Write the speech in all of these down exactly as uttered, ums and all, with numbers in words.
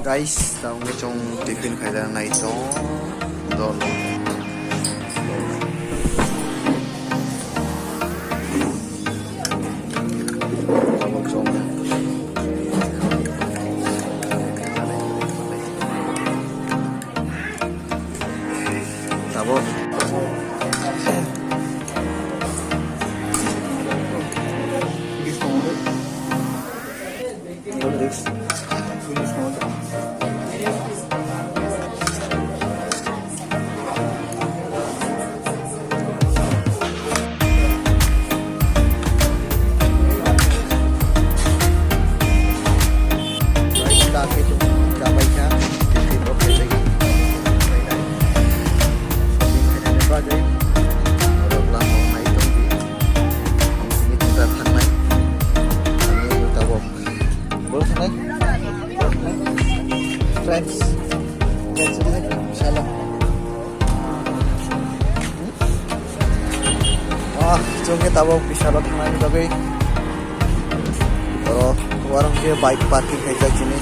Guys, tamo chwng tiffin khaina nai tong dol. Tabo. Boro thangnai. Friends. Friends, ini salam. Wah, chwng khe tabuk bisalo thangnani bagwi. Oro, warung khe bike parking khaijak chini.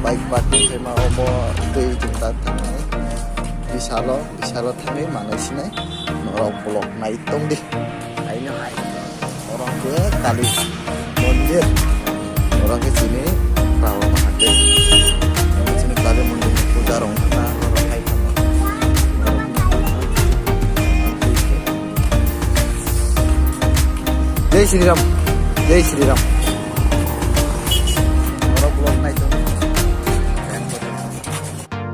Bike parking khaima obo twi jwng tak thangnai. Bisalo, bisalo thangwi manai sinai. Norok vlog nai tongdi. Aino hai. Oro khe Kali mondir. Oro khe chini Baba Mahadev. Oro chini Kali mondir puja rok wngkha na, oro hai tongma. Jai Shri Ram. Jai Shri Ram. Oro vlog nai tong.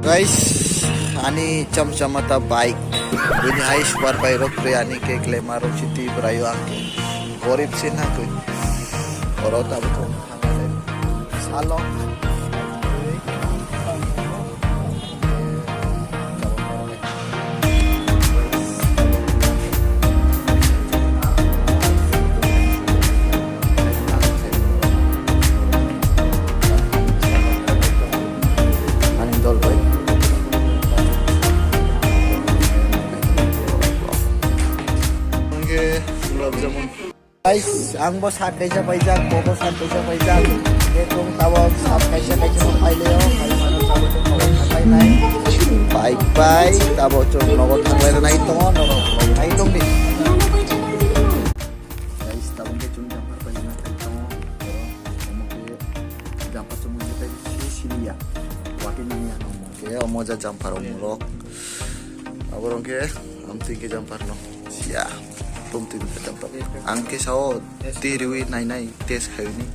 Guys, ani chamchama ta bike. Bini hai super bike rok kwrwi, ani khe Glamour rok si twi bwraio, ang khe gorib se na khe. Oro tabuk salo. Ani dol bai. Hwnkhe gulab jamun. Guys, ang bo shirt kaisa paijak, bo bo shirt kaisa paijak. Tei chwng tabuk shirt kaisa kaisa no paileo, paimano tabuk chwng nogo thanglainai. Bike bai, tabuk chwng nogo thanglainai tongo, nogo thanglainai tongdi. Guys, tabuk khe chwng jumper paina thang tongo. Omo khe jumper chumui khe tei siliya. Watwi nangya omo. Khe omo ja jumper omorok. Aborok khe amtwi khe jumper no. Siya. Tum twi khe jumper. Ang khe sao twi riwi nai nai test khaini.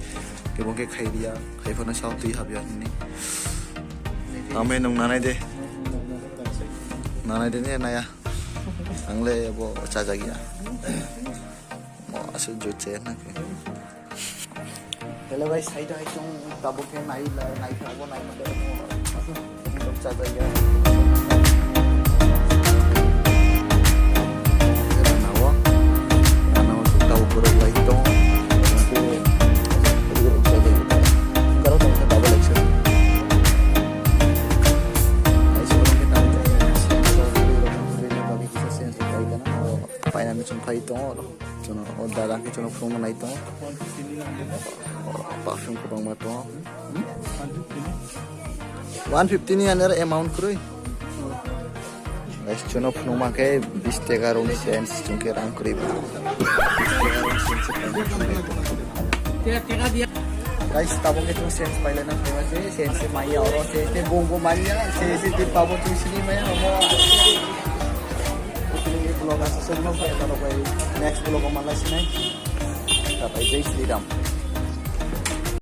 Kebo khe khai riya. Khai phano sao twi habya hwnwi. Ame nung nanai de. Nanai de ne naya. Ang le bo chajak ya. Mo aswk jui chaya na khe. Hello guys, hai to hai chwng tabuk khe nai la, nai khe abo nai mande mo aswk chajak ya. Rana o, rana o tabuk borok lai tong. Khe borok chajak ya. Karo tong khe double X L. Hai se borok khe tabuk chajak ya. Sense rok, sense rok, sense rok, sense rok, sense rok, sense rok, sense rok, sense rok, Painani chwng phai tongo oro. Chwng o dada khe chwng phunukma nai tongo. Perfume kwbangma tongo. One fifty ni ani oro amount kwrwi. Guys, chwng phunukma khe bish taka rong sense chwng khe rang kwrwi. Guys, tabuk khe chwng sense pailai na phaima se, sense se maya oro, sense se bung bo manya, sense se twi pabo chwng sini maya omo. Vlog aswk se vlog bai, next vlog o manlai sinai. Tapai Jai Shri Ram.